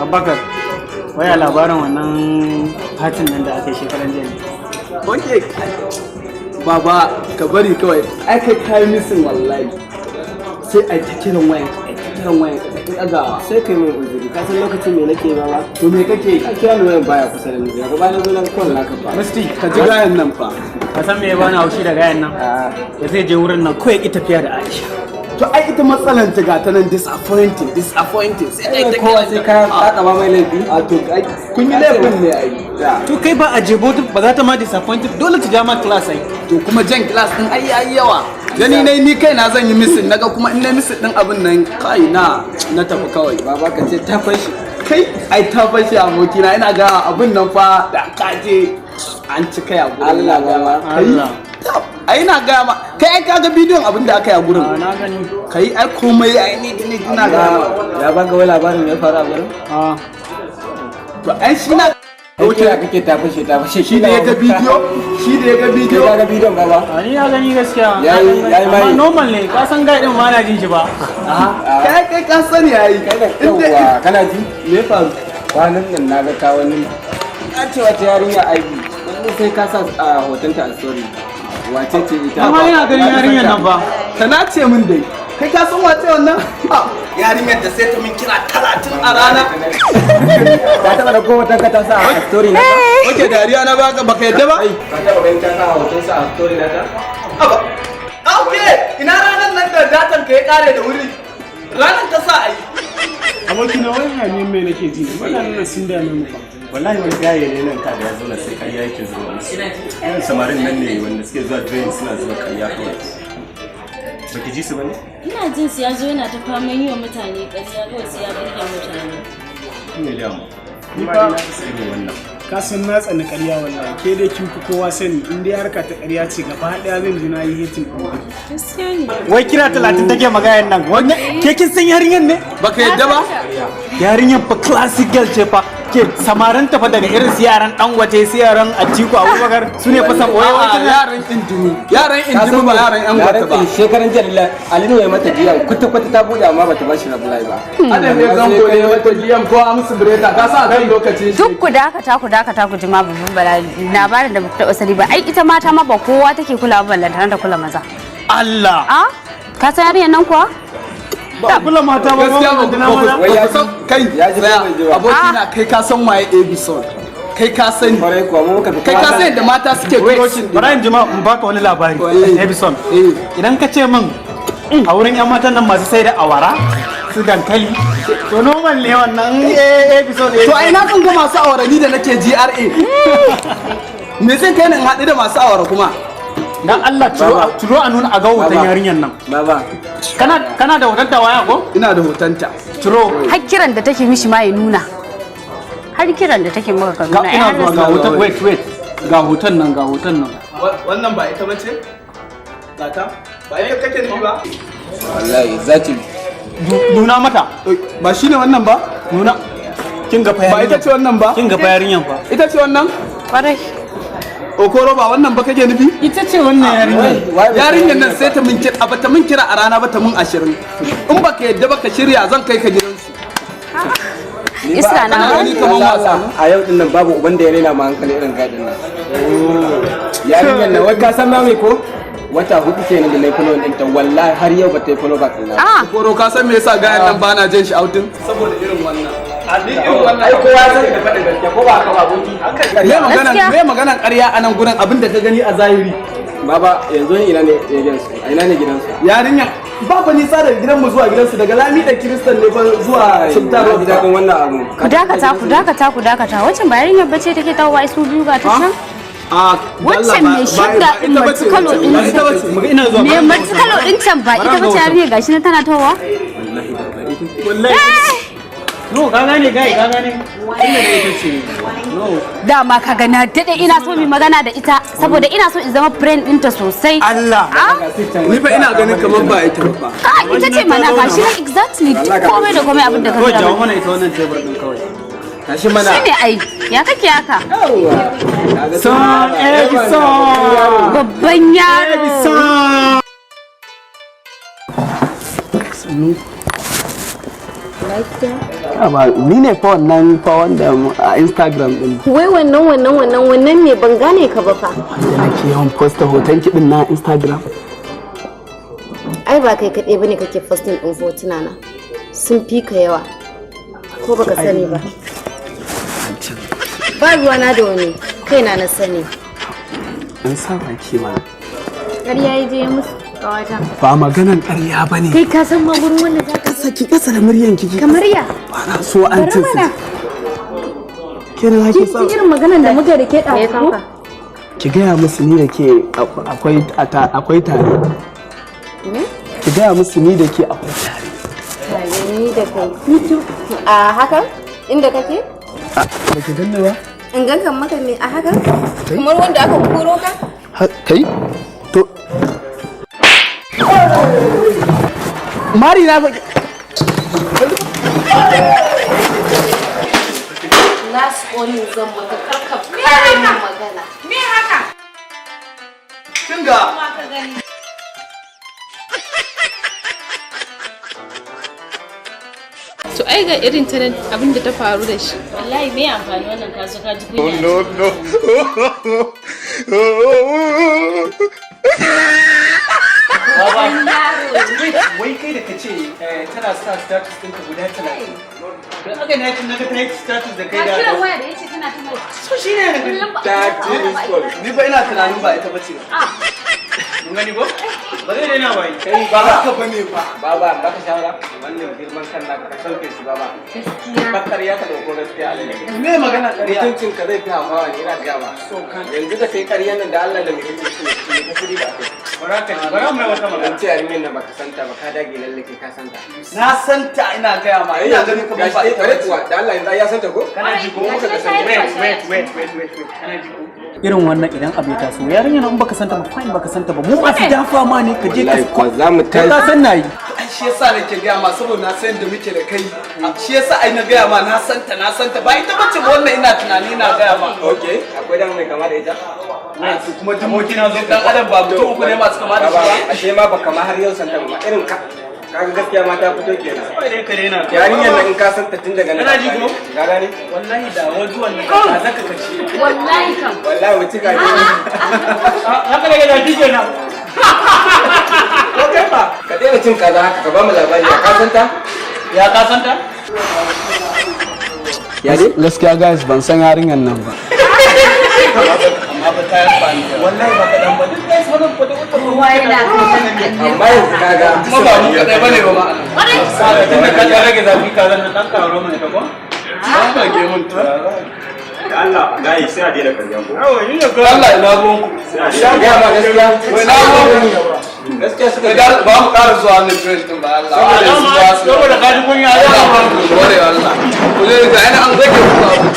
Abubakar, waya labarin wannan partyn nan da aka yi shekaran jiya ne? Ok, baba, ka bari kawai. Ai kai kai missing wallahi. Sai ai ta kiran wayan, ai ta kiran wayan ka, ta ɗagawa. Sai kai mai uzuri, ka san lokacin me nake ba ba? To me kake yi? Ka kira ni, wayan baya kusa da ni. Daga baya na zo na call naka ba. Musti, Ka ji gayan nan fa. Ka san me ya bani haushi da gayan nan? Da zai je wurin nan kawai ki tafiya da Aisha. To ai ita matsalan ta ga ta nan, disappointing, disappointing. Sai ai ta Kowa sai ka kakaba mai laifi. A to ai kun yi laifin ne ai. To kai ba a jebo ba za ta ma disappointed, dole ta ja ma class ai. To kuma jan class din ai yayi yawa. Gani nai ni kai na zan yi missing, naga kuma in na missing din abin nan kai na na tafi kawai. Baba, ka ce ta fashi. Kai, ai ta fashe abokina, ina ga abin nan fa da ka je an ci kai a gurin. Allah, baba. Kai. Allah. Tab, ai ina ga ma kai, ai kaga bidiyon abin da aka yi a gurin. A na gani. Kai, ai komai ai ni ni ina ga ma. Ya baka wai labarin me ya faru a gurin? A. To ai shi na Kai kira kake ta fashe, ta fashe. Shi da ya ga bidiyo, shi da ya ga bidiyo. Kai ka ga bidiyon, baba? A ni na gani gaskiya. Yayi Amma mai. normal ne, ka san guy din ma na jin shi ba. Kai kai ka sani ai. Kai da yawwa, kana ji? Me ya faru? Kwanan nan na ga ka wani an ce wata yarinya aibi kullum sai ka sa a hotonta a story. Wace ce ita? Amma ina ganin yarinyar nan ba. Ta na ce min dai. Kai ka san wace wannan? Ah, yarinyar da sai ta min kira 30 a rana. Ka taba da hoton ka ta sa a story na ta? Oke, dariya na baka, baka yadda ba? Ka taba ganin ta sa hoton sa a story na ta? Aba. Okay, ina ranar nan da datan ka ya kare da wuri. Ranar ta sa ai. Abokina, wai hayaniyar mai nake ji ne? Mutanen nan sun dame mu fa. Wallahi wani gaye ne nan kaga ya zauna sai ƙarya yake zuwa musu. Irin samarin nan ne wanda suke zuwa drain suna zuwa ƙarya kawai. Baki ji su bane? Ina jin su, ya zo yana ta faman yi wa mutane ƙarya kawai, sai ya burge mutane. Ne dama ni Ni ma fa- na fi irin wannan. Ka san na tsani ƙarya wallahi. Ke dai kin fi kowa sani, in dai harka ta ƙarya ce gaba ɗaya zan ji na yi hating ɗin wani. Gaskiya ne. Wai kira 30 take magayan nan. Wannan ke kin san yarinyar ne? Baka yadda ba? Yarinyar fa classic girl ce fa. Ke samarin ta fa daga irin su yaran Dangote, su yaran Atiku Abubakar, su ne fa sam wai A'a, wai yaran Indimi. Yaran Indimi ba yaran yan gwata ba. Shekaran jiya Alinu ya mata jiya kwata kwata ta bude amma bata bashi reply ba. Ana ne zango ne wata GM ko amsu breta ka sa kan lokacin shi. Duk ku dakata, ku dakata, ku ji ma babban bala labarin da baku taɓa sani ba. Ai ita mata ma ba kowa take kula ba, ballantana da kula maza. Allah. A ka san yarinyar nan kuwa? Ba kula mata ba. Gaskiya ba ba ku maza. ba ku san kai. Ya ji ko Tsaya, bai ji ba? abokina, kai ka san waye Abison? Kai ka sani. Kwarai kuwa, mu muka fi Kai ka san da mata suke crushing din. Bara in ji ma in baka wani labari. Wallahi. Edison. Eh. Idan ka ce min a wurin yan matan nan masu sai da awara, su dankali, to normal ne wannan Edison. To ai na kan ga masu awara ni da nake GRA. Me zai kai ni in haɗu da masu awara kuma? Dan Allah turo turo a nuna a ga hoton Baba. yarinyar nan. Baba. Kana da hoton ta waya ko? Ina da hotonta. Turo. Har kiran da take mishi ma ya nuna. Har kiran da take maka ka Ga nuna. ina Ai har zuwa, ga hoton, wait wait. Ga hoton nan, ga hoton nan. Wannan ba ita bace? Gata? Ba ita kake nufi ba? Wallahi zaki. Nuna mata. Ba shine wannan ba? Nuna. Kin ga fa Ba ita ce wannan ba? Kin ga fa yarinyar fa. Ita ce wannan? Kwarai. Okoro, ba wannan ba kake nufi? Ita ce wannan yarinyar. Yarinyar nan sai ta min kira, ba ta min kira a rana ba ta min 20. In baka yadda baka shirya, zan kai ka gidansu. Iska na. Kana gani kaman wasa. A yau din nan babu uban da ya raina ma hankali irin gadin nan. Yarinyar nan, wai ka san ma me ko? Wata 4 kenan da na yi follow ɗinta, wallahi har yau ba ta yi follow back ɗina. Ah. Okoro, ka san me yasa gayan nan bana jin shi outing? Saboda irin wannan. Ni irin wannan. Ai kowa ya sani da faɗin gaskiya, ko ba haka ba, aboki? Me magana, Gaskiya. me maganan ƙarya a nan gurin, abin da ka gani a zahiri? Baba, yanzu ina ne gidansu? A ina ne gidansu? Yarinya ba fa nisa daga gidanmu zuwa gidansu, daga Lami da Kiristan ne fa zuwa Sultan Na Road. ji daɗin wannan abu. Ku dakata, ku dakata, ku dakata. Waccan ba yarinyar bace take tawowa su biyu, ga ta can? A Waccan mai shadda din mace kalo din ba ita bace. Muga ina zuwa. Me mace kalo din can, ba ita bace yarinyar? Gashi nan tana tawowa. Wallahi. No, ka gane gai, ka gane. Inda da ita ce. No. Dama ka ga na daɗe ina so mu magana da ita saboda ina so in zama friend ɗinta sosai. Allah. Ah. Ni fa ina ganin kamar ba ita ba. Ah, ita ce mana, gashi nan exactly, duk komai da komai abin da ka Kawai gaya jawo mana. mana ita wannan tebur din kawai. Tashi mana. Shine ai, ya kake haka? Son Edison. Babban yaro. Edison. Sannu. Lafiya. Ba ni ne fa wannan fa wanda a Instagram din. Wai wannan wannan wannan wannan me ban gane ka ba fa. Wanda nake yawan posta hoton ki din na Instagram. Ai ba kai kaɗai bane kake posting ɗin hotuna na. Sun fi ka yawa. Ko baka sani ba. Ba ruwana da wani, kaina na sani. An sa baki mana. Ƙarya ya je musu ƙawata. Ba maganan ƙarya bane. Kai ka san ma gurin wanda za ka saki kasa da muryan kiki. Kamar ya? Ba na so an Bari ce mana. Ke da zaki sa Kin irin maganar da muka da ke ɗazu? Ki gaya musu ni da ke akwai akwai tare. Me? Ki gaya musu ni da ke akwai tare. Tare ni da kai. A haka? Inda kake? Ba ki ganni ba? In ganka maka me a haka? Kamar wanda aka koro ka? Kai? To Mari na fa. Last warning zan maka, karka kare min magana. Me haka? Kinga. To ai ga irin ta nan abin da ta faru da shi. Wallahi me amfani wannan kaso ka ji kunya. No, no. Wai kai da kace tana sa status ɗinka guda 30. Don aka na na ga ta yi status da kai Ka da. kiran waya da yace tana ta mai. So shi ne da Kullum ba a Ni fa ina tunanin ba ita bace. Mun gani ko? Ba zai daina ba yi. Kai ba haka bane ba. Baba, ba ka shawara? Wannan girman kan naka ka sauke shi baba. Gaskiya. Bakar ya ka dauko gaskiya Allah. Me magana ƙarya? Mutuncin ka zai fi hawa ne ina ga ba. Yanzu da kai ƙaryan nan da Allah da mutuncin su ne ka shiri ba kai. Bara ka ji, bara mu mai wata magana. An ce yarinyar nan baka santa ba, ka dage lalle kai ka santa. Na santa ina gaya ma, ina ganin kamar ba ita bace. Kuwa da Allah yanzu ai ya santa ko? Kana ji ko? Muka ga santa. Wait, wait, wait, wait, wait, wait. Kana ji ko? Irin wannan idan abu ya taso, yarinya nan in baka santa ba, fine, baka santa ba. Mu masu dafa ma ne ka je ka Wallahi kuwa za mu Kai ka san nayi. Ai shi yasa nake gaya ma, saboda na san da muke da kai. Shi yasa ai na gaya ma na santa, na santa ba ita bace ba wannan, ina tunani ina gaya ma. Okay, akwai dan mai kama da ita. Kuma duk mutum dan adam ba mutum uku ne masu kama da shi ba. Ashe ma baka ma har yau santa ba ma irin ka. Kaga gaskiya ma ta fito kenan. Kawai dai ka daina. Yarinyar nan in ka santa tun daga nan. Kana ji ko? Ka gane? Wallahi da wani wannan ka zaka kace. Wallahi kam. Wallahi mu cika ne. Haka daga da dike nan. Ko kai ba? Ka daina cin kaza haka, ka ba mu labari, ya ka santa? Ya ka santa? Ya dai? Gaskiya guys, ban san yarinyar nan ba. Amma ba ta yarfa ni. Wallahi ba ka dan ba. Duk guys wannan ko da wata Kowa yana Amma yanzu kaga Kuma ba mu kadai bane ba ma. Kaga tunda ka dan rage zafi ka zan dan karo mana ta ko? Ba ka ge mun ta. Da Allah gayi sai a daina karya ko? Yawa ni ne Allah ina ruwan ku. Sai a daina. Ga ma gaskiya. Wai na ruwan ku. Gaskiya suka Kai da ba mu ƙara zuwa wannan joint din ba Allah. Saboda su ba su. Saboda ka ji kunya Allah ba ku gore Allah. Ku ne ga ina an zage ku abu.